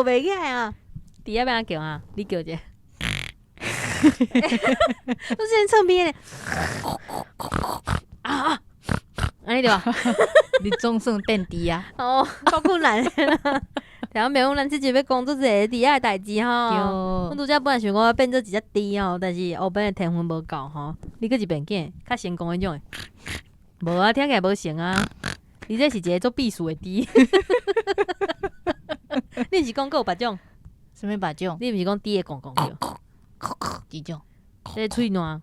學袂起來啊！豬仔欲按怎叫啊？你叫者。都是唱片的。啊啊！按呢對吧？你總算變豬啊！哦，夠困難的啦。聽眾朋友，咱這集欲講做一個豬仔的代誌吼。阮拄才本來想講變做一隻豬吼，但是烏邊的天分無夠吼。你閣一遍囝，較成功彼種的。無啊，聽起來無成啊。你這是一个做秘書的豬。你毋是講閣有別種？啥物別種？你毋是講豬會講講叫？這種？這喙瀾。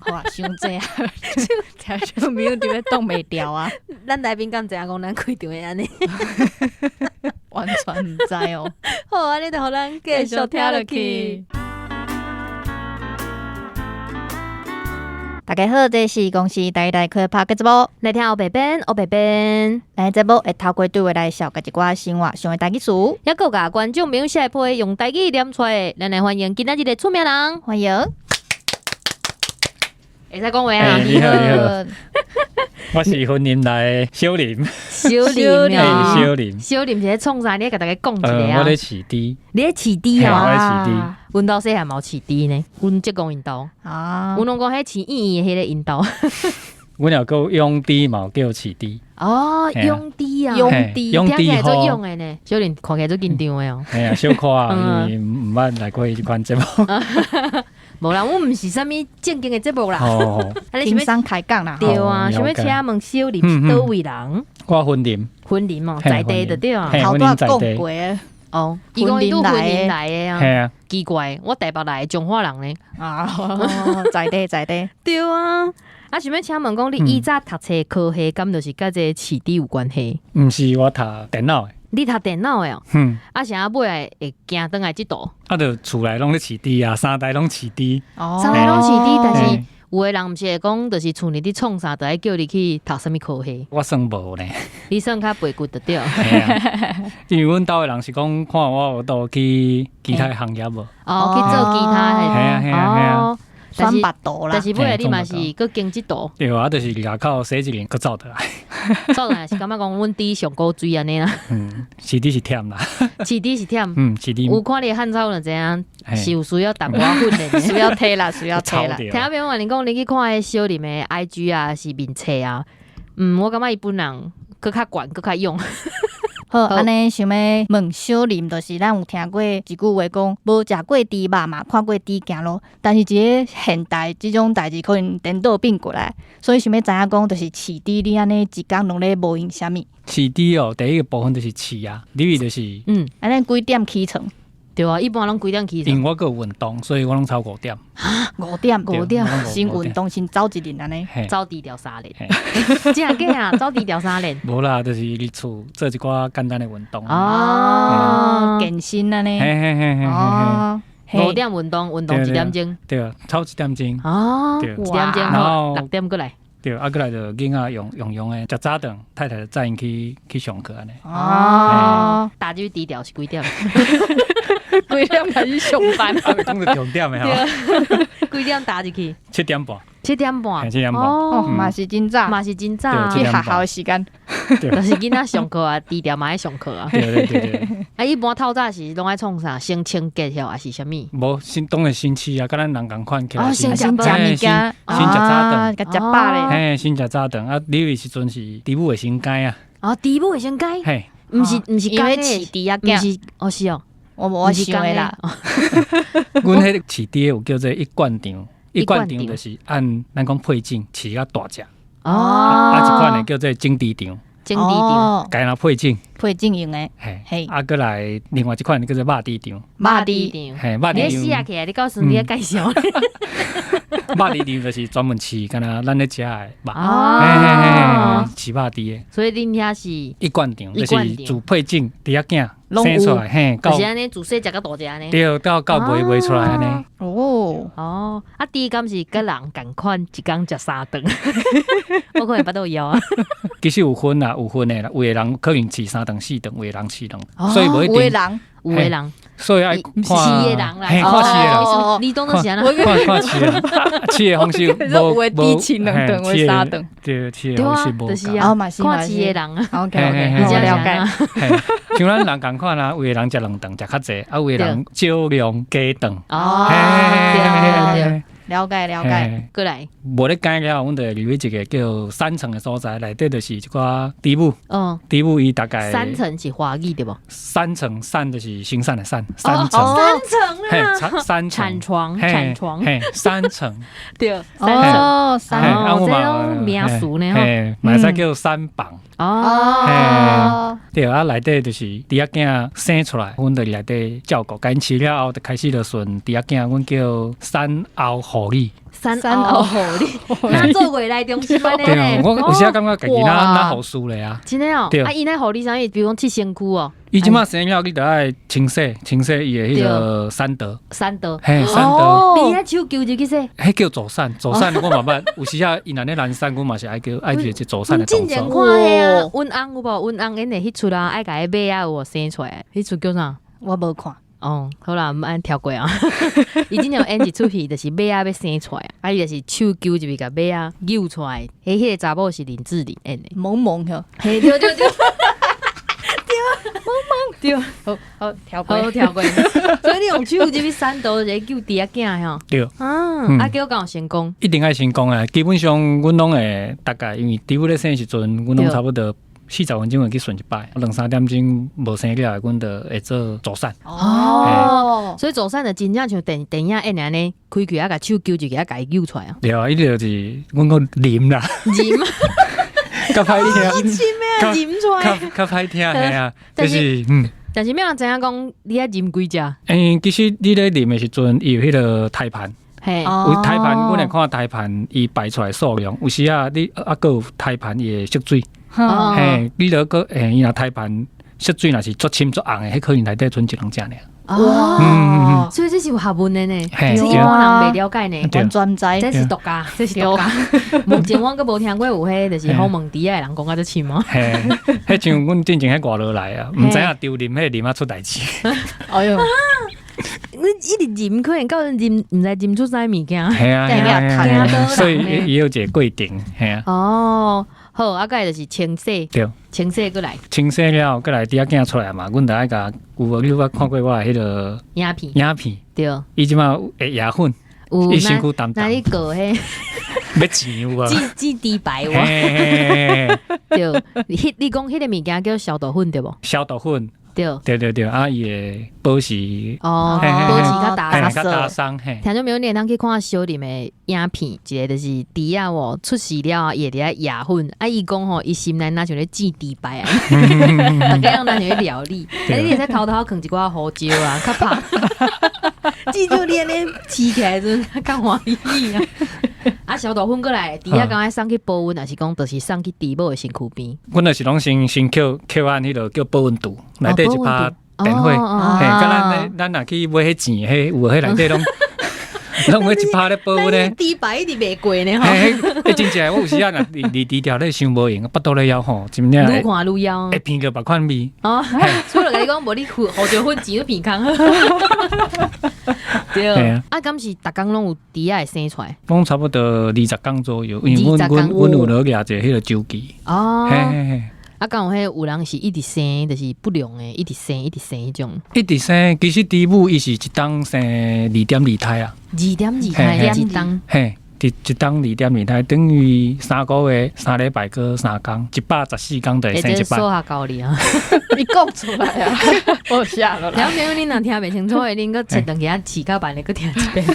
好啊，傷濟啊！聽眾朋友佇咧擋袂牢啊！咱來賓敢知影講咱開場會按呢？完全毋知哦。好，按呢就予咱繼續聽落去。大家好，這是公視台語台開拍嘅節目，來聽烏白編，烏白編。咱節目會透過對話來紹介一寡生活上的台語詞，猶閣有共觀眾朋友寫批用台語念出來，咱來歡迎今仔日的出名人，歡迎。會使講話啊！你好，你好，我是雲林來的小林，小林啊，小林，小林是咧創啥？你共大家講一下啊。我咧飼豬，你咧飼豬啊？我咧飼豬。阮兜細漢嘛有飼豬呢，阮叔公𪜶兜啊，阮攏講彼飼圓圓的彼个𪜶兜。阮有閣養豬嘛，有叫飼豬。哦，養豬啊，養豬，養聽起來豬足勇的呢。小林看起來足緊張的哦。嘿啊，小可啊，因為毋捌來過這款節目。無啦，阮毋是啥物正經的節目啦。哦，輕鬆開講啦。對啊，想欲請問小林是佗位人？我雲林。雲林哦，在地就對啊。頭拄仔講過。哦，伊講伊拄雲林來的啊。嘿啊。奇怪，我台北來的彰化人呢。啊，在地在地。對啊。啊，想欲請問講，你以早讀冊科系，敢就是佮這個飼豬有關係？毋是，我讀電腦的。你讀電腦的哦？嗯。啊，啥尾來會行轉來這途？啊，就厝內攏咧飼豬啊，三代攏飼豬。哦。三代攏飼豬，但是有的人毋是會講，就是厝裡佇創啥，就愛叫你去讀啥物科系。我算無呢。你算較背骨就對。因為阮兜的人是講，看我有倒去其他行業無？哦，去做其他的。嘿啊嘿啊嘿啊。選別途啦，但是尾仔你嘛是閣經這途。對啊，就是外口洗一輪，閣走倒來。走倒來是感覺講阮豬上古錐按呢啦。嗯，飼豬是忝啦。飼豬是忝。嗯，飼豬。有看你的汗臭就知影，是有需要淡薄仔訓練的，需要體力，需要體力。聽朋友你講，你去看彼小林的 IG 啊，是面冊啊，嗯，我感覺伊本人閣較懸，閣較勇。好，按呢想欲問小林，就是咱有聽過一句話講，無食過豬肉嘛，看過豬行路。但是佇咧現代，這種代誌可能顛倒變過來，所以想欲知影講，就是飼豬你按呢一工攏咧無閒啥物？飼豬哦，第一個部分就是飼啊，入去就是，嗯，按呢幾點起床？對啊，一般攏幾點起床？因為我閣有運動，所以我攏早五點。五點，五點，先運動，先走一輪按呢，走豬條三輪。真的假啊？走豬條三輪？無啦，就是佇厝做一寡簡單的運動。哦，健身按呢。嘿嘿嘿嘿嘿。五點運動，運動一點鐘。對，操一點鐘。哦，一點鐘，好，6點過來。對，啊，過來就囡仔用用用的，食早頓，太太就載𪜶去上課按呢。哦，踏入豬寮是幾點？幾點開始上班？啊，講著重點的吼。幾點踏入去？7點半。7點半。7點半。哦，嘛是真早。嘛是真早。去學校的時間。就是囡仔上課啊，豬寮嘛愛上課啊。對對對對。啊，一般透早時攏愛創啥？先清潔遐，還是啥物？無，先當然先飼啊，佮咱人仝款起來。哦，先食物件，先食早頓，共食飽咧。嘿，先食早頓啊！入去時陣是豬母會先該啊。哦，豬母會先該。嘿，毋是毋是，因為飼豬啊，毋是哦是哦，我無我想的啦。阮彼個飼豬有叫做一貫場，一貫場就是按咱講配種飼較大隻。哦，啊，一款的叫做整豬場。整豬場，共若配種，配種用的。嘿，啊，閣來另外一款叫做肉豬場。肉豬場，嘿，肉豬場。你死起來，你告訴你介紹。肉豬場就是專門飼，敢若咱咧食的肉。哦，飼肉豬的。所以恁遐是一貫場，就是自配種豬仔囝生出來，嘿，就是按呢，自細食到大隻按呢。對，到賣出來按呢。哦哦，啊，豬敢是佮人仝款，一工食三頓，我可能腹肚枵啊。其實有分啦，有分的啦，有的人可能飼三頓四頓，有的人飼兩，所以無一定。有的人，有的人，所以愛看飼的人啦，嘿，看飼的人。哦。你當做是按怎？看看飼的，飼的方式有的豬飼兩頓，有的三頓。對，飼的對啊方式無就是啊哦，嘛是看嘛是飼的人啊。 OK OK，嘿好了解。嘿，像咱人仝款啊，有的人食兩頓食較濟，啊有的人少量加頓。哦，嘿。對對對，了解了解。嘿。過來，無咧改了後，阮就會入去一個叫三層的所在，內底就是一寡豬母，豬母伊大概三層是華語對無？三層散就是生產的散，三層，三層嘿，啊，三層產，床，嘿產床，嘿，三層，對，三層。哦，嘿三啊我這嘛攏名詞呢吼。嘿，嘛會使叫產房。哦，對啊，內底就是豬仔囝生出來，阮就內底照顧，共𪜶飼了後，就開始就順豬仔囝，阮叫產後護理。產產後後護理，那做月來中心按呢？對啊，我有時感覺家己若哇若護士咧啊。真的哦，對啊，伊那護理啥物？比如講切身軀哦，伊這馬生了，你著愛清洗，清洗伊的彼個產道，產道，嘿，產道，你遐手揪入去洗。彼叫助產，助產我嘛捌，有時啊，伊若咧難產，阮嘛是愛叫愛做一個助產阮的之前動作。看彼啊，阮翁有無？阮翁𪜶的彼出啊，愛共彼馬仔有無生出來？彼出叫啥？我無看。哦，好啦，毋按跳過啊。伊之前有演一出戲，就是馬仔欲生出來，啊，伊就是手揪入去共馬仔扭出來。彼個查某是林志玲演的。萌萌吼，嘿，對對對，對，好好跳過。好跳過。所以你用手入去產道，就是揪豬仔囝吼。對，啊，啊，結果敢有成功？一定愛成功啊！基本上，阮攏會大概，因為豬母咧生的時陣，阮攏差不多40分鐘會去巡一擺，兩三點鐘無生了，阮就會做助產。哦，所以助產就真正像電影演的按呢，開開啊，共手揪入去啊，共伊扭出來啊。對啊，伊就是阮講啉啦，啉，較歹聽，咩啉出來？較歹聽嘿啊，但就是嗯。但是欲人知影講，你愛啉幾隻？欸，其實你咧啉的時陣，伊有彼個胎盤，嘿，有胎盤，阮會看胎盤伊排出來數量，有時啊，你啊閣有胎盤伊會縮水，嘿，你若閣欸，伊若胎盤縮水若是足深足紅的，彼可能內底賰一兩隻爾。哦，嗯所以這是有學問的呢，嘿這一般人袂了解呢。對完全毋知。這是獨家，這是獨家。目前我閣無聽過有彼就是訪問豬仔的人講甲這深哦。嘿，彼像阮進前彼外勞來啊，毋知影丟啉彼啉啊出代誌。哎喲，你一直啉，可能到啉，毋知啉出啥物件。嘿啊，這嘿啊，會嘿啊，所以伊有一個過程，嘿啊。哦，好，啊，蓋就是清洗，對，清洗過來清洗了後，閣來豬仔囝出來嘛，阮就愛共有無？你有捌看過我的彼個影片，影片？對，伊這馬會壓粉，有伊身軀澹那你澹，告彼欲錢有無？煎煎豬排有無？嘿嘿嘿對，彼你講彼個物件叫消毒粉對無？消毒粉，對，對對對，啊，伊會保持，哦，嘿嘿嘿保持較焦。嘿較焦鬆，嘿。聽眾朋友，你會當去看小林的影片，一個就是豬仔哦出世了後，伊會佇遐壓粉，啊，伊講吼，伊心內若像咧煎豬排啊，逐家攏若像咧料理，啊，你會使偷偷囥一寡胡椒啊，較拍，至少你按呢飼起來的時陣較歡喜啊。啊，消毒粉過來，豬仔敢愛送去保溫，抑是講就是送去豬母的身軀邊？阮就是攏先抾抾按彼個叫保溫櫥，內底一拍電火，哦嘿，佮咱咧咱若去買彼錢，彼有彼內底攏攏有彼一拍咧保溫咧。豬排一直袂過呢吼，嘿，彼真正我有時啊，若離離豬條咧傷無閒，腹肚咧枵吼，真正愈看愈枵會鼻著別款味。哦，所以我共你講，無你胡椒粉錢都鼻空。對嘿啊，啊，敢是逐工攏有豬仔會生出來？攏差不多20工左右，因為 20阮阮工阮有落舉一个彼個週期。哦，嘿嘿嘿，啊，敢有彼有人是一直生，就是不良的，一直生，一直生彼種。一直生，其實豬母伊是一冬生2.2胎啊。 2.2胎嘿嘿一冬，嘿，一冬2.2胎，等於3個月3禮拜閣三工，114工就會生一擺。數學教你啊。你講出來啊，我嚇了啦。聽朋友，你若聽袂清楚的，恁閣切轉去遐飼較慢的，閣聽一遍。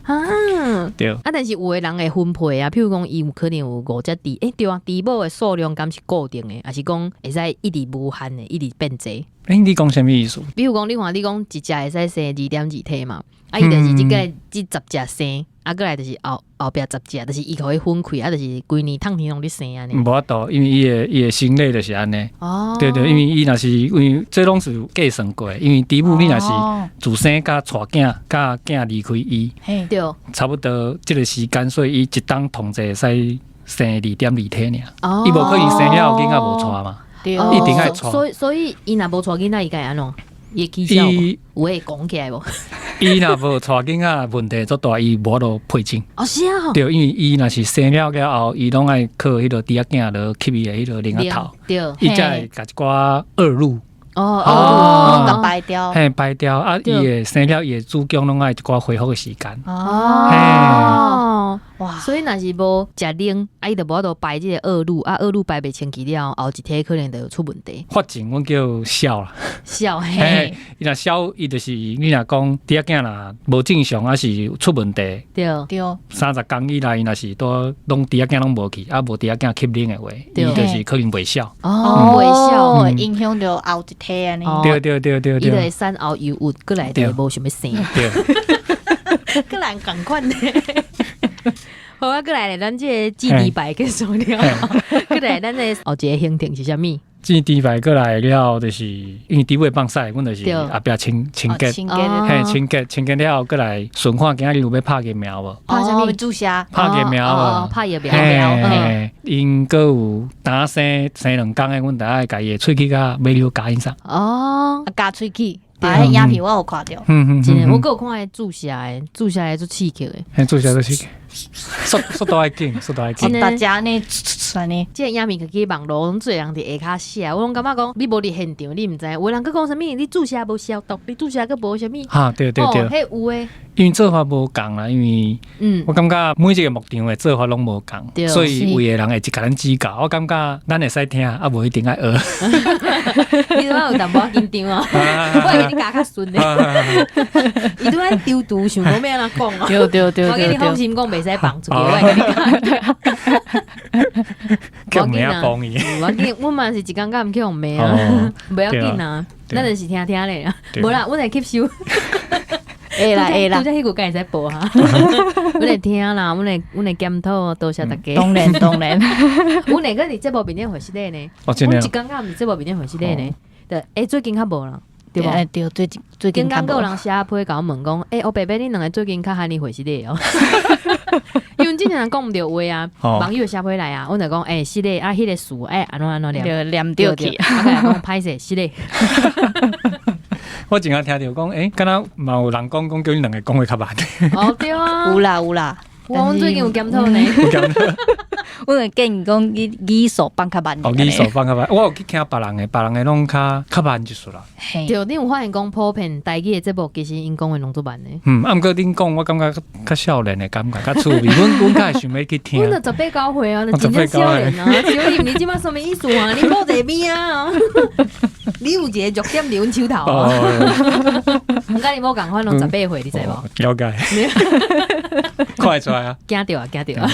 啊，對，啊，但是有的人會分配啊，譬如講，伊有可能有五隻豬，欸，對啊，豬母的數量敢是固定的，抑是講會使一直無限的，一直變濟？欸，你講啥物意思？比如講，你看你講一隻會使生2.2體嘛，啊，伊就是這個這10隻生，啊，過來就是後壁10隻，就是伊予伊分開，啊，就是規年冬天攏咧生按呢。無法度，因為伊的生理就是按呢。哦，對對，因為伊若是因為這攏是有計算過的，因為豬母你若是自生佮帶囝，佮囝離開伊，嘿，對，差不多這個時間，所以伊一冬統計會使生2.2體爾。哦伊無可能生了後囡仔無帶嘛，對，哦一定愛帶所以伊若無帶囡仔，伊該按怎？伊會起痟無？伊有會講起來無？伊若無帶囡仔，問題足大，伊無法度配種。哦，是啊，對，因為伊若是生了了後，伊攏愛靠彼個豬仔囝來吸伊的彼個奶仔頭，對，伊才會共一寡惡露哦哦共排掉。嘿排掉啊！伊會生了伊的子宮攏愛一寡恢復的時間。哦，哇，所以若是無食奶，啊伊就無法度排這个惡露，啊惡露排袂清氣了後，後一體可能就出問題。發情阮叫痟啦，痟嘿嘿，伊若痟，伊就是你若講豬仔囝若無正常，還是出問題，對30工以內，伊若是都攏豬仔囝攏無去，啊無豬仔囝吸奶的話，對伊就是可能袂痟。哦，袂痟，會影響著後一體按呢。哦對對對對伊就對會產後憂鬱，過來就會無想欲生。對。閣來仝款呢。好啊，過來咧，咱這个祭豬牌結束了，過來咱的後一个行程是啥物？祭豬牌過來了後，就是因為豬尾放屎，阮就是後壁清清潔，清潔嘿，清潔清潔了後，過來巡看今仔日有欲拍疫苗無？拍啥物？注射？拍疫苗無？拍疫苗。嘿，𪜶閣有淡生生2工的，阮就愛共伊的喙齒共尾溜咬𪜶送。哦，咬喙齒。啊，彼影片我有看著。真的，我閣有看彼注射的，注射的足刺激的。嘿，注射足刺激，速度愛緊，速度愛緊。大家呢，按呢，這个影片去網路攏濟人佇下跤寫，我攏感覺講你無佇現場，你毋知。有的人閣講啥物？你注射無消毒，你注射閣無啥物？哈，對對對，彼有的。因為做法無仝啦，因為我感覺每一個牧場的做法攏無仝，所以有的人會一共咱指教。我感覺咱會使聽，啊，無一定愛學。你拄仔有淡薄仔緊張啊？我會共你教較順的。伊拄仔丟毒，想講欲按怎講啊？對對對我共你放心講，袂使放出去，我會共你教。叫罵幫伊。無要緊，阮嘛是一工敢毋去予罵啊？袂要緊啊，咱就是聽聽咧啊。無啦，阮會吸收。會啦會啦，拄才彼句敢會使播哈？阮會聽啦，阮會檢討，多謝大家。當然當然，阮會閣佇節目面頂回失禮呢。阮一工敢毋佇節目面頂回失禮呢？對，欸，最近較無啦，對無？對，最近最近較無。頂工閣有人寫批共我問講，欸，歐伯伯，恁兩个最近較罕呢回失禮哦？因為之前人講毋著話啊，網友寫批來啊，阮就講，欸，失禮啊，彼个詞愛按怎按怎念，念著去。啊，閣來講歹勢失禮。我真正聽著講，欸，敢若嘛有人講講叫恁兩个講話較慢。哦，對啊，有啦有啦，我最近有檢討呢。有檢討。我會建議講你語速放較慢。哦，語速放較慢。我有去聽別人的，別人的攏較較慢一絲啦。對，你有發現講普遍台語的節目，其實𪜶講話攏足慢的。嗯，啊，毋過恁講，我感覺較少年的感覺，較趣味。阮較會想欲去聽。阮就十八九歲啊，就真正少年啊！小林，你這馬啥物意思啊？你某一个邊啊？你有一个弱點佇阮手頭啊！阮佮你某仝款，攏十八歲，你知無？了解。看會出來啊！驚著啊，驚著啊！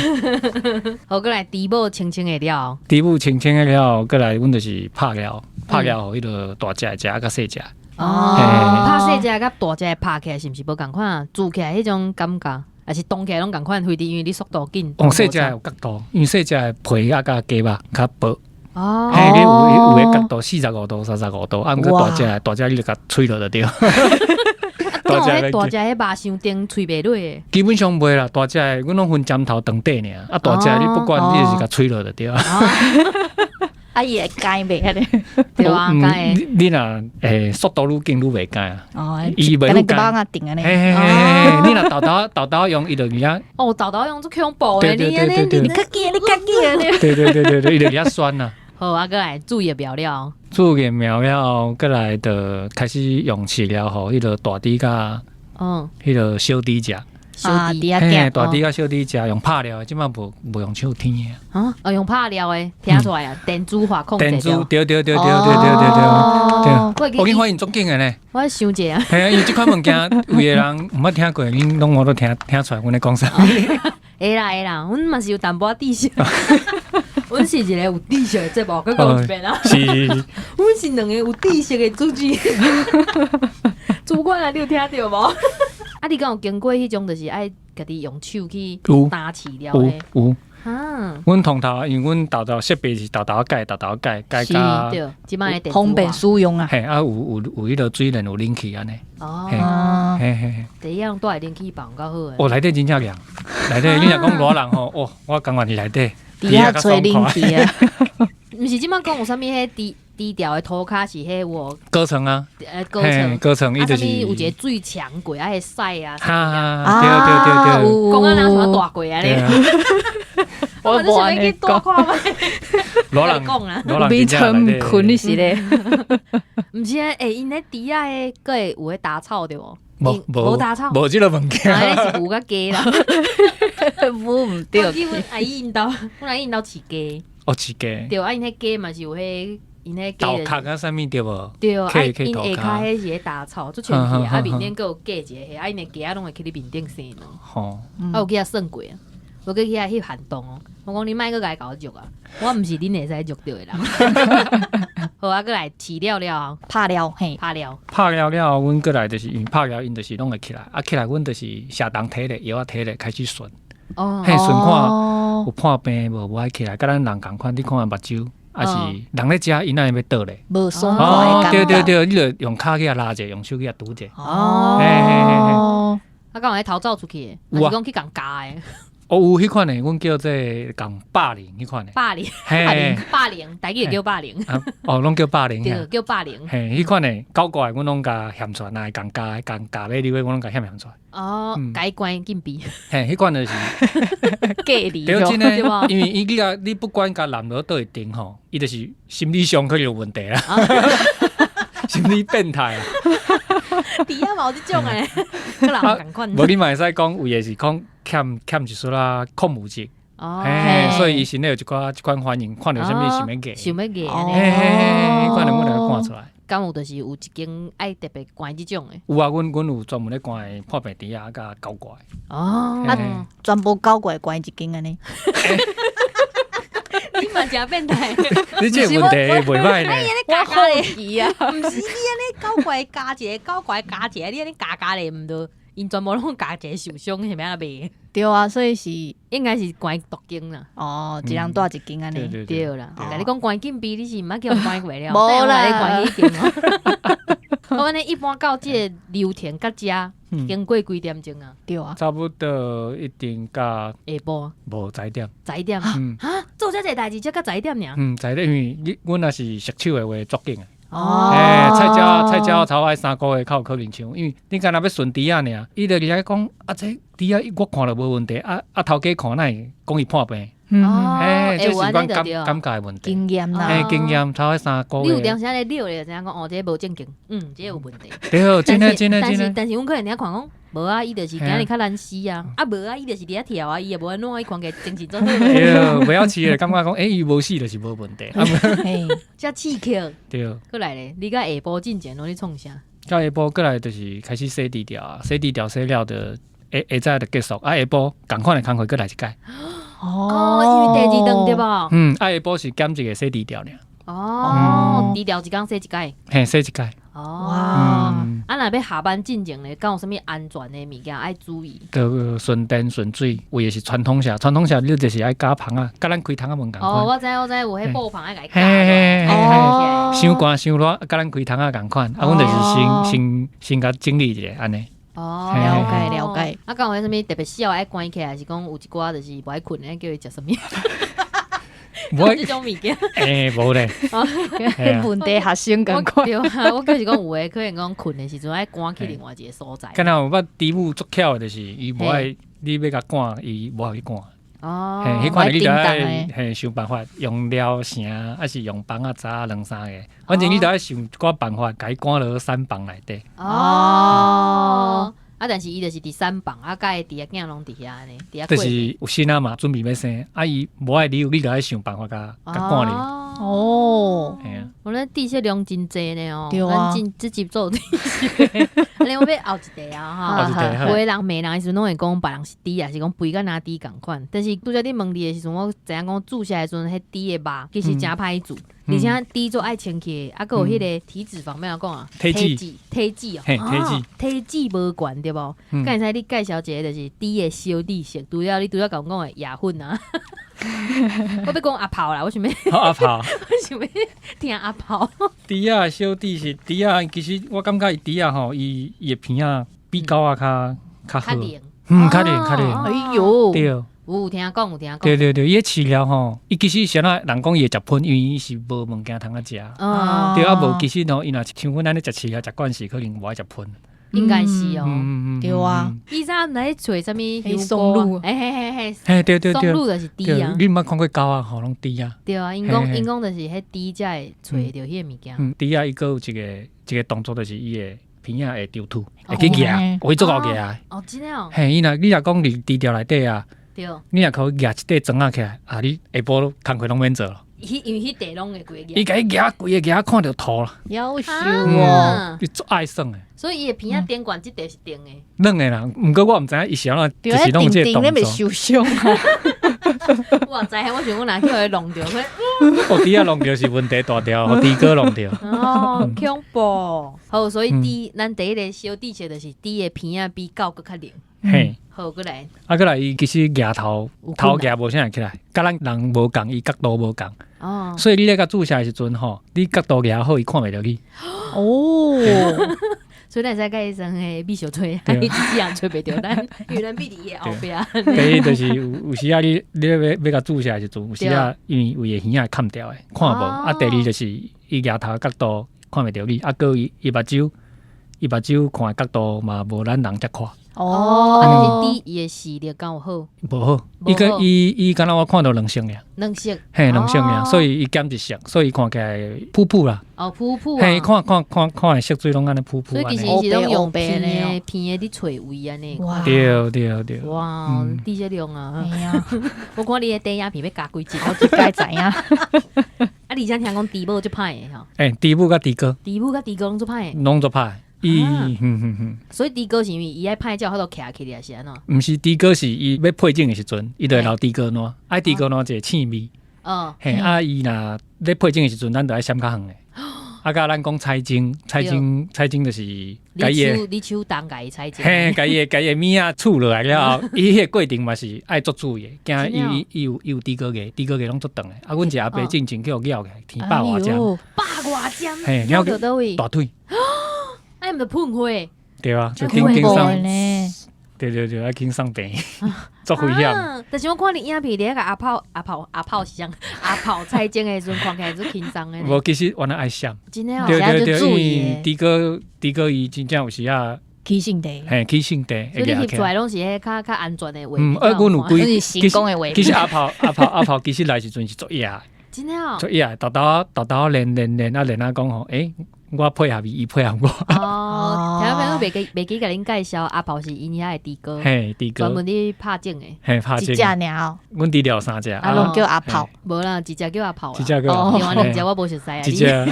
好，過來豬母清清的了，豬母清清的了，過來阮就是拍了，拍了予彼个大隻的食，佮細隻。哦，拍細隻佮大隻拍起來是毋是無仝款？煮起來彼種感覺，抑是動起來攏仝款？非得因為你速度緊。哦，細隻有角度，因為細隻的皮啊佮雞肉較薄。哦，嘿，你有有的角度45度、35度，啊，毋過大隻大隻你就共喙落就對。大隻大隻彼肉傷甜，喙袂落的。基本上袂啦，大隻的阮攏分尖頭長短爾，啊，大隻你不管，你就是共喙落就對。啊，伊會乾袂按呢？對啊，乾你你若會速度愈緊愈袂乾啊。哦，伊袂愈乾。定按呢。嘿嘿嘿，你若沓沓沓沓用，伊就佇遐。哦，沓沓用足恐怖的，你按呢？你較緊，你較緊按呢。對對對對對，伊就佇遐酸啊。好啊，閣來注疫苗了。注疫苗了，閣來就開始用飼料，予彼个大豬佮彼个小豬食。小豬嘿，大豬佮小豬食用拍料的，這馬無用手添的。啊，哦，用拍料的，聽出來啊，電子化控制。電子，對對對對對對對對。我去發現足緊的呢。我想者啊。嘿啊，因為這款物件，有的人毋捌聽過，恁攏我都聽聽出來，阮咧講啥。會啦會啦，阮嘛是有淡薄仔知識。阮是一个有知識的節目，閣講一遍啊。是。阮是兩个有知識的主持人。主管啊，你有聽著無？啊，你敢有經過彼種，就是愛家己用手去打飼料的？有有。阮通頭，因為阮沓沓設備是沓沓改，沓沓改，改甲對，這擺的方便使用啊。嘿，啊有有有彼个水電有冷氣按呢。哦。嘿嘿嘿。第一樣蹛佇冷氣房較好的。哦，內底真正涼，內底你若講熱人吼，哦，我甘願佇內底。佇遐吹冷氣啊。毋是這擺講有啥物彼豬豬寮的塗跤是彼有高層啊，高層，高層伊就是啊，啥物有一個水牆過啊，彼屎啊，哈，對對對對，講啊，人像大過啊咧，我無按呢講，老人講啊，老人比床毋睏你是咧，毋是啊，欸，𪜶咧豬仔的，閣會有彼打草對無？無無打草，無這個物件，彼是牛佮雞啦，無毋對。我記阮阿姨𪜶兜，阮阿姨𪜶兜飼雞，哦，飼雞，對啊，𪜶彼雞嘛是有彼。𪜶彼雞豆殼啊，啥物對無？對啊，𪜶下跤彼是彼打草，足清氣啊，面頂閣有架一个，啊，𪜶的雞仔攏會去你面頂生卵。吼，啊，有去遐算過啊，無去遐翕限動哦。我講你莫閣來共我虐啊，我毋是恁會使虐著的人。好啊，閣來飼了了後，拍了嘿，拍了，拍了了後，阮閣來就是因為拍了，𪜶就是攏會起來，啊起來，阮就是下當體咧，藥仔體咧開始巡，哦，嘿，巡看有破病無，無愛起來，佮咱人仝款，你看目睭。抑是人咧食，𪜶哪會欲倒咧？無爽快哦，對對對，你就用跤去共拉者，用手去共拄者。哦，嘿嘿嘿嘿。啊，敢有彼逃走出去的？有啊抑是講去共咬的？哦，有彼款的，阮叫做共霸凌彼款的。霸凌，嘿，霸凌，台語就叫霸凌。哦，攏叫霸凌。對，叫霸凌。嘿，彼款的狗怪，阮攏共現出來，若會共咬、共咬欲入去，阮攏共現現出來。哦，共伊關禁閉。嘿，彼款就是隔離。對，真的，因為伊你共你不管共攬落佗一間吼，伊就是心理上可能有問題啦，心理變態啊。豬仔嘛有這種的，佮人仝款。無你嘛會使講，有的是講欠一絲仔礦物質，哦，所以伊身體有一寡這款反應，看著啥物想欲咬，想欲咬，嘿嘿嘿，彼款就阮就看出來。敢有就是有一間愛特別關這種的？有啊，阮有專門咧關破病豬仔佮狗怪。哦，啊，全部狗怪關一間按呢？你嘛誠變態！你這個問題袂歹呢。我好奇啊，毋是你按呢狗怪咬一个，狗怪咬一个，你按呢咬咬咧，毋著𪜶全部攏咬一个受傷，是欲按怎賣？對啊，所以是應該是關獨間啦。哦，一人蹛一間按呢。對啦，共你講關禁閉，你是毋捌去予關過了？無啦，關彼間哦。我按呢一般到這个流程到遮，經過幾點鐘啊？對啊，差不多一定到下晡。無十點。十點。啊，做遮濟代誌才到十點爾。嗯，十點，因為你阮若是熟手的話，足緊啊。哦。欸，菜鳥菜鳥差不多愛3個月較有可能搶，因為你干焦欲巡豬仔爾，伊就佇遐講啊，這豬仔我看著無問題，啊啊頭家看哪會講伊破病？哦，欸，這是阮感感覺的問題。經驗啦。欸，經驗差不多3個月。你有當時按呢遛咧，就知影講哦，這個無正經，嗯，這個有問題。對，真的真的真的。但是但是，阮可能佇遐看講，無啊，伊就是今日較難死啊，啊無啊，伊就是佇遐跳啊，伊也無按怎，伊看起來精神足好。對，袂曉飼的感覺講，欸，伊無死就是無問題。遮刺激。對。閣來咧，你佮下晡進前攏咧創啥？到下晡閣來就是開始洗豬寮啊，洗豬寮洗了就下下早就結束，啊下晡仝款的工課閣來一擺。哦，因為第二頓對無？嗯，啊下晡是減一個洗豬寮爾。哦，豬寮一工洗一擺。嘿，洗一擺。哦，啊，若欲下班進前咧，敢有啥物安全的物件愛注意？就巡電巡水，有的是傳統社，傳統社你就是愛加棚仔，佮咱開窗仔門仝款。哦，我知我知，有彼布棚愛共伊嘿嘿嘿哦，傷寒傷熱，佮咱開窗仔仝款，啊，阮就是先先先共整理一下按呢。哦，了解了解。啊，敢有彼啥物特別痟愛關起來，還是講有一寡就是無愛睏的，叫伊食啥物？無這種物件。欸，無咧。問題學生仝款。對啊，我就是講有的可能講睏的時陣愛趕去另外一個所在。敢若有捌豬母足巧的，就是伊無愛你欲共趕，伊無予你趕。哦。嘿，彼款你著愛嘿想辦法用療繩，抑是用枋仔紮兩三個，反正你著愛想一寡辦法，共伊趕落產房內底。哦。啊，但是伊就是佇產房，啊，佮伊豬仔囝攏佇遐按呢，佇遐。就是有新仔嘛，準備欲生，啊，伊無愛理，你著愛想辦法共共趕入。哦。嘿啊。我咧知識量真濟呢哦，對啊。咱進這集做知識，按呢我欲後一題啊哈。後一題有的人罵人的時陣，攏會講別人是豬，抑是講肥甲若豬仝款。但是拄才你問你的時陣，我知影講注射的時陣，彼豬的肉其實誠歹煮，而且豬足愛清氣，啊，閣有彼個體脂肪欲按怎講啊？體脂，體脂哦，體脂無懸對無？敢會使你介紹一個就是豬的小知識，除了你拄才共阮講的夜粉啊。我欲講阿炮啦，我想欲阿炮，我想欲聽阿炮。豬仔小知識，豬仔其實我感覺伊豬仔吼，伊伊的鼻仔比狗仔較較好，嗯，較靈較靈。哎喲，對。有聽講，有聽講。對對對，伊飼料吼，伊其實是按怎人講伊會食噴，因為伊是無物件通啊食。哦，對啊，無其實吼，伊若像阮按呢食飼料食慣勢，可能無愛食噴。應該是哦。對啊。以前毋知去揣啥物松露，嘿嘿嘿嘿。嘿，對對對。松露就是豬啊。你毋捌看過狗仔吼，攏豬啊。對啊，𪜶講𪜶講就是彼豬才會揣著彼個物件。嗯，豬仔伊閣有一個一個動作，就是伊會鼻仔會抽搐，會去蜈，會足𠢕蜈。哦，真的哦。嘿，伊若你若講佇豬牢內底啊，對。你若可蜈一塊磚仔起來，啊，你下晡工課攏免做咯。彼因為彼塊攏會規個。伊共伊蜈規个蜈看著吐啦。夭壽哦！伊足愛耍的。所以伊的鼻仔頂懸這塊是定的。軟的啦，毋過我毋知影伊是按怎，就是攏有這個動作。你袂受傷啊？我知影，我想講若去予伊弄著，哦，豬仔弄著是問題大條，予豬哥弄著。哦，恐怖！好，所以豬，咱第一个小知識就是豬的鼻仔比狗閣較靈。嘿，好，閣來。啊，閣來，伊其實額頭頭額無啥會起來，佮咱人無仝，伊角度無仝。哦。所以你咧共注射的時陣吼，你角度額好，伊看袂著你。哦。所以咱會使共伊耍彼秘相揣，伊一世人揣袂著咱，因為咱秘佇伊的後壁。第一就是有有時仔你你咧欲欲共注射的時陣，有時仔因為為的耳仔會崁掉的，看無。啊，第二就是伊額頭角度看袂著你，啊，閣伊伊目睭伊目睭看的角度嘛無咱人遮闊。哦，啊，但是豬伊的視力敢有好？無好，伊個伊伊敢若我看著兩色爾。兩色，嘿，兩色爾，所以伊減一色，所以伊看起來殕殕啦。哦，殕殕嘿，看看看看的色水攏按呢殕殕。所以其實伊是攏用片的片的佇揣位按呢。對對對。哇，知識量啊！我看你的短影片欲加幾集，我就該知影。啊，而且聽講豬母足歹的吼。欸，豬母佮豬哥。豬母佮豬哥攏足歹的。攏足歹。伊，哼哼哼。所以豬哥是因為伊愛歹才有法度徛起來是按怎？毋是，豬哥是伊欲配種的時陣，伊就會留豬哥爛，愛豬哥爛一個刺味。嘿，啊，伊若咧配種的時陣，咱就愛閃較遠的。啊，佮咱講採精，採精，採精就是共伊的。你手動共伊採精。嘿，共伊的共伊的物仔取落來了後，伊彼個過程嘛是愛足注意的，驚伊伊有伊有豬哥牙，豬哥牙攏足長的。啊，阮一個阿伯進前去予咬起來，天百外針。百外針。嘿，咬著佗位？大腿。哎，毋著噴血。對啊，就緊緊送。對對對，愛緊送病，足危險。但是我看你影片，佇遐共阿炮、阿炮、阿炮是啥？阿炮採精的時陣，看起來足輕鬆的。無，其實原來愛閃。真的哦。對對對，因為豬哥豬哥伊真正有時仔起性地，嘿，起性地。所以你翕出來攏是彼較較安全的畫嗯，啊，阮有幾，成功的畫。其實阿炮阿炮阿炮其實來時陣是足野的。真的哦。足野的，沓沓沓沓練練練啊練啊講吼，欸，我配合伊，伊配合我。哦，聽講袂記袂記共恁介紹，阿炮是𪜶遐的豬哥，嘿，豬哥專門佇拍種的，嘿，拍種。一隻爾，阮豬寮三隻，啊，攏叫阿炮。無啦，一隻叫阿炮啦，一隻叫。另外兩隻我無熟似啊。一隻。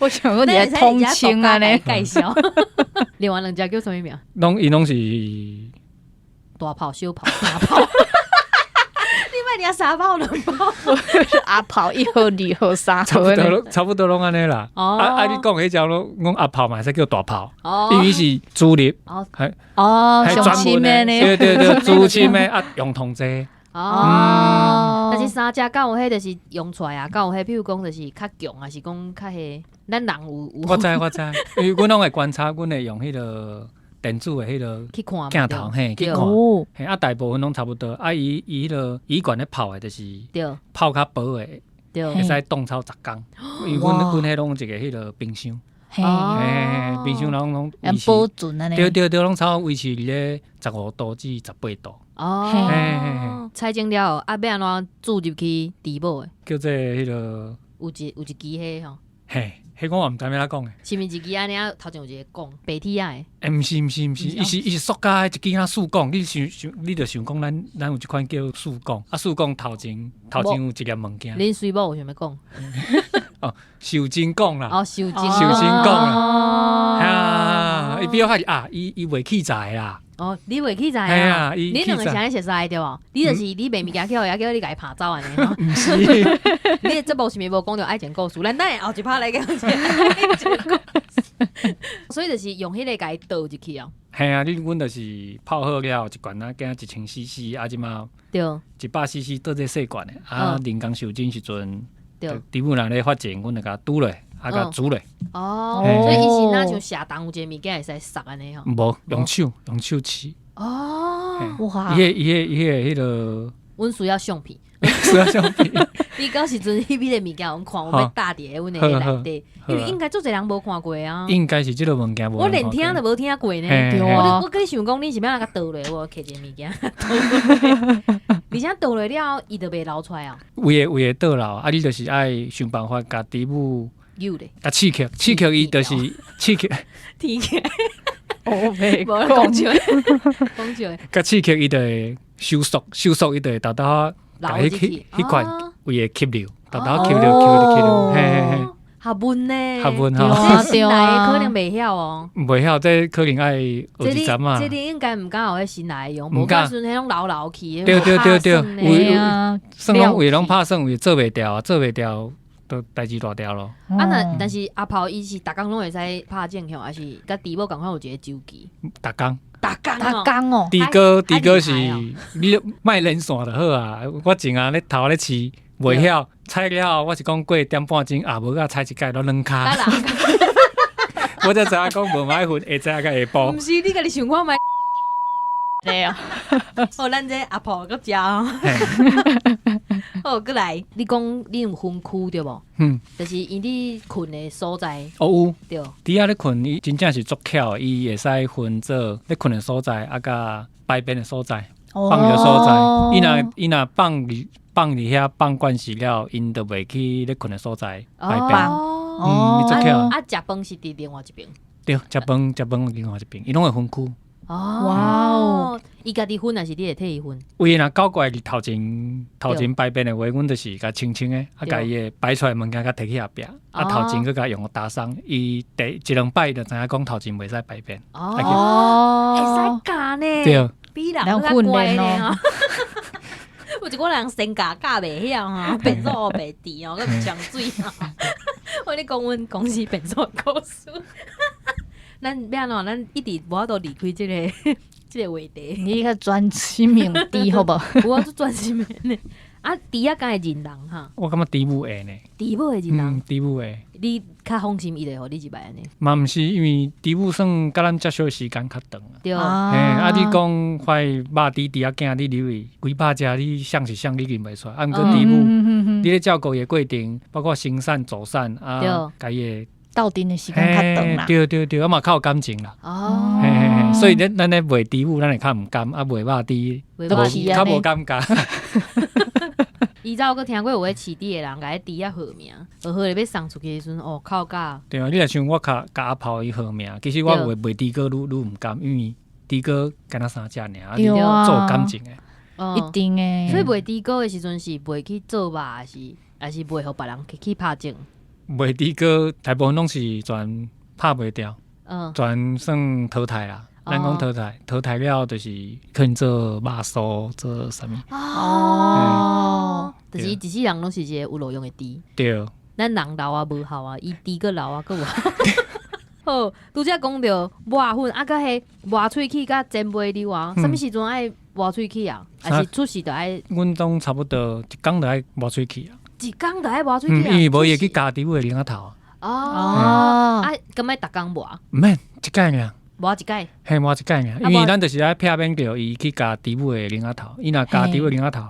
我想講你通稱按呢介紹。另外兩隻叫啥物名？攏伊攏是大炮、小炮、三炮。你莫領三炮兩炮，阿炮一號、二號、三號，差不多攏按呢啦。啊啊！你講彼隻攏講阿炮嘛，會使叫大炮，因為是主力，係哦，專門的，對對對，主親的啊，用同濟。哦，但是三隻敢有彼就是用出來啊，敢有彼，比如講就是較強，還是講較彼，咱人有有。我知我知，因為阮攏會觀察，阮會用彼個電子的彼個鏡頭，嘿，去看，嘿，啊，大部分攏差不多。啊，伊伊彼個伊懸咧泡的，就是泡較薄的，會使凍超十工。因為阮阮彼攏有一個彼個冰箱，嘿，冰箱攏攏維持，保存按呢。對對對，攏差不多維持佇咧15度至18度。哦，採精了後，啊，欲按怎注入去豬母的？叫做彼個有一支彼吼。嘿，彼個我毋知欲按怎講的。是毋是一支按呢啊？頭前有一個管白鐵仔的？欸，毋是毋是毋是，伊是伊是塑膠的一支若試管，你想想，你就想講咱咱有一款叫試管，啊試管頭前頭前有一粒物件。恁水某有想欲講？哦，受精管啦。哦，受精受精管啦。啊，伊比較較是啊，伊伊袂器材啦。哦，你袂器材啊？你兩个是按呢熟似對無？你就是你賣物件去予伊，叫你共伊拍走按呢？毋是，你的節目是毋是無講著愛情故事？咱等下後一趴來講愛情故事。所以就是用彼個共伊倒入去哦。嘿啊，你阮就是泡好了後，一罐仔加1000 CC，啊，這馬100 CC 倒這細罐的，啊，人工受精時陣，豬母若咧發情，阮就共拄落，啊，共煮落。哦，所以伊是若像射筒有一个物件會使塞按呢吼？無，用手用手試。哦，哇！伊个阮需要相片，需要相片。你到時陣彼個物件，阮看，我欲貼佇阮的內底，因為應該足濟人無看過啊。應該是這個物件無。我連聽都無聽過呢。對啊。我閣想講，你是欲按怎共倒落？我摕一個物件倒落，而且倒落了後，伊就袂流出來啊。有的會倒流，啊，你就是愛想辦法共豬母扭咧，共刺激，刺激伊就是刺激。天起來。我袂講笑，講笑。共刺激伊就會收縮，收縮伊就會沓沓共彼款位會吸溜，沓沓吸溜，吸溜，吸溜，嘿嘿嘿。合文呢？合文吼，這新來的可能袂曉哦。袂曉，這可能愛學一陣啊。這你應該毋敢予彼新來的用，無敢陣彼攏流流去。對對對對，有算講位攏拍算位做袂牢啊，做袂牢就代誌大條咯。啊若但是阿炮伊是逐工攏會使拍正向，還是佮豬母仝款有一個週期？逐工。逐工逐工哦。豬哥，豬哥是你莫連線就好啊。我前啊咧頭咧飼，袂曉採了後，我是講過點半鐘，啊無佮採一擺攏軟跤。我才知影講無愛訓，下早佮下晡。毋是你家己想看覓？對啊。哦，咱這阿婆閣食哦。好，閣來，你講你有分區對無？嗯。就是𪜶佇睏的所在。哦有。對。豬仔咧睏，伊真正是足巧的，伊會使分做咧睏的所在，啊佮排便的所在，放尿所在。伊若放佇遐放慣勢了，𪜶就袂去咧睏的所在排便。哦。嗯，伊足巧。啊，食飯是佇另外一邊。對，食飯另外一邊，伊攏會分區。哦，哇哦！伊家己分還是你會替伊分？有若狗過來佇頭前排便的話，阮就是共清清的，啊，共伊的擺出來物件共提去後壁，啊，頭前閣共用打掃。伊第一兩擺就知影講頭前袂使排便。哦，會使教呢？對，比人較乖呢。有一寡人先教教袂曉吼，便所袂挃哦，閣毋沖水吼。我咧講阮公司便所的故事。咱欲按怎？咱一直無法度離開這個話題。你較專心問豬好無？有啊，足專心的。啊，豬仔敢會認人哈？我感覺豬母會呢。豬母會認人？豬母會。你較放心伊就予你入來按呢？嘛毋是，因為豬母算佮咱接觸的時間較長啊。對。嘿，啊，你講塊肉豬豬仔囝，你入去幾百隻，你啥是啥，你認袂出來。啊，毋過豬母，你咧照顧伊的過程，包括生產、助產啊，共伊的。鬥陣的時間較長啦，對對對，啊嘛較有感情啦。哦，嘿嘿嘿，所以咱咧賣豬母，咱會較毋甘，啊賣肉豬，較無感覺。以前我閣聽過有咧飼豬的人，共彼豬仔號名，號號咧欲送出去的時陣，哦，哭甲。對啊，你若像我共阿炮伊號名，其實我賣豬哥愈愈毋甘，因為豬哥敢若三隻爾，啊，你做感情的，一定的。所以賣豬哥的時陣是賣去做肉，還是賣予別人去拍種？賣豬哥大部分攏是全拍袂掉，全算淘汰啦。咱講淘汰，淘汰了就是可能做肉酥，做啥物。哦，就是一世人攏是一個有路用的豬。對。咱人老啊無效啊，伊豬閣老啊閣有效。好，拄才講著磨粉啊，佮彼磨喙齒佮煎尾溜啊，啥物時陣愛磨喙齒啊？還是出世就愛？阮攏差不多一工就愛磨喙齒啊。一工就愛磨喙齒啊？因為無伊會去咬豬母的奶仔頭。哦，啊，敢愛逐工磨？毋免，一擺爾。磨一擺。嘿，磨一擺爾，因為咱就是愛避免著伊去咬豬母的奶仔頭。伊若咬豬母的奶仔頭，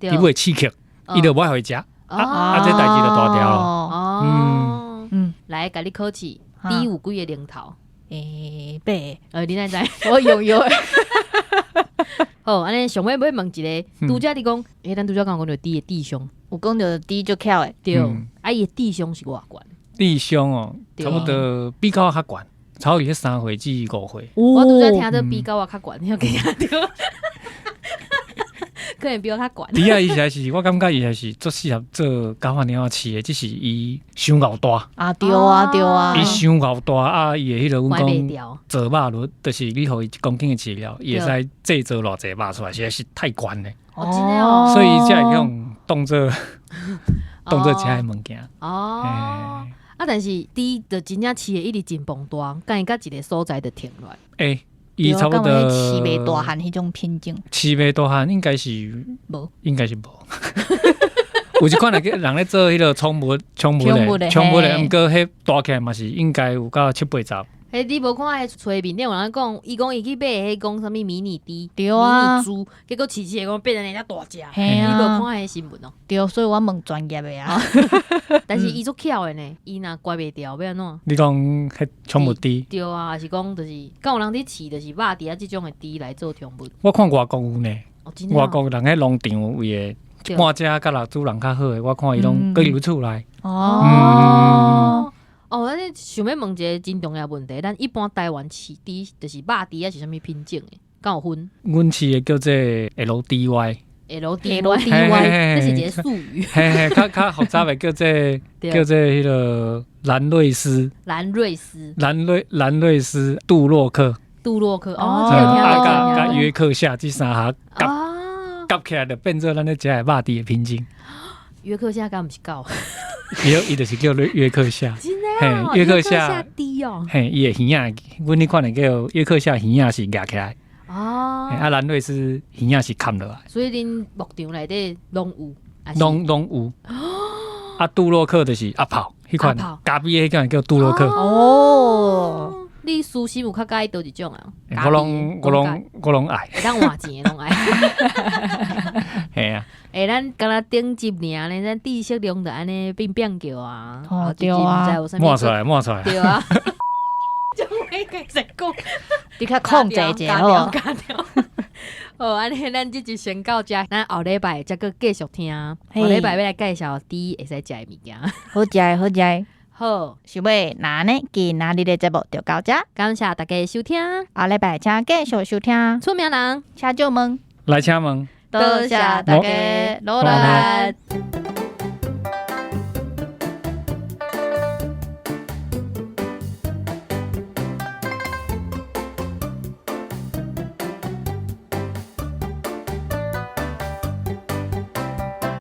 豬母會刺激，伊就無愛予伊食。啊啊，這代誌就大條咯。哦，嗯，來，共你考試，豬有幾个奶頭？欸，八個。你哪知？我用用。好，按呢上尾欲問一个，拄才你講，欸，咱拄才敢有講著豬的智商，有講著豬足巧的，對，啊，伊的智商是偌懸？智商哦，差不多比狗較懸，差不多3歲至5歲。我拄才聽著比狗仔較懸，你有聽著？可能比我較懸。豬仔伊實在是，我感覺伊還是足適合做狗仔貓仔飼的，只是伊傷𠢕大。啊對啊對啊。伊傷𠢕大啊！伊的彼个阮講做肉率，就是你予伊1公斤的飼料，伊會使製造偌濟肉出來，實在是太懸咧。哦，真的哦。所以才會用當做食的物件。哦。啊，但是豬就真正飼的一直真膨大，敢會佮一个所在就停落來。欸，伊差不多飼袂大漢彼種品種，飼袂大漢應該是無，應該是無。有一款人咧做彼个寵物，寵物的，寵物的，毋過彼大起來嘛是應該有到七八十。彼你無看彼揣面頂有人講，伊講伊去買彼講啥物迷你豬，對啊，迷你豬，結果飼飼講變成遮大隻。嘿啊，你無看彼新聞哦？對，所以我問專業的啊。但是伊足巧的呢，伊若乖袂牢，欲按怎？你講彼寵物豬？對啊，還是講就是，敢有人佇飼，就是肉豬仔這種的豬來做寵物。我看外國有呢，外國人彼農場為的半隻佮人主人較好的，我看伊攏閣留厝內。哦。哦，咱想欲問一个真重要問題，咱一般台灣飼豬就是肉豬仔是啥物品種的？敢有分？阮飼的叫做 LDY。 LDY，這是一個術語。嘿嘿，較較複雜的叫做彼个蘭瑞斯。蘭瑞斯。蘭瑞斯杜洛克。杜洛克哦，啊，佮約克夏這三項夾夾起來就變做咱咧食的肉豬的品種。約克夏敢毋是狗？伊就是叫約克夏。真的哦，約克夏豬哦。嘿，伊的耳仔，阮彼款的叫約克夏耳仔是蜈起來。哦。啊，蘭瑞斯耳仔是崁落來。所以恁牧場內底攏有？攏有。啊，杜洛克就是鴨炮，彼款咖啡彼款叫杜洛克。哦。你私心有較佮意佗一種啊？我攏愛。會當換錢的攏愛。嘿啊。欸，咱敢若頂集爾呢，咱知識量就按呢變變叫啊。哦，對啊。抹出來，抹出來。對啊。就會開始講，你較控制一下好。好，按呢咱這集先到這，咱後禮拜才閣繼續聽。後禮拜欲來介紹豬會使食的物件。好食的，好食的。好，想欲那按呢，今仔日的節目就到這。感謝大家收聽，後禮拜請繼續收聽。出名人，請借問，來請問，多謝大家努力。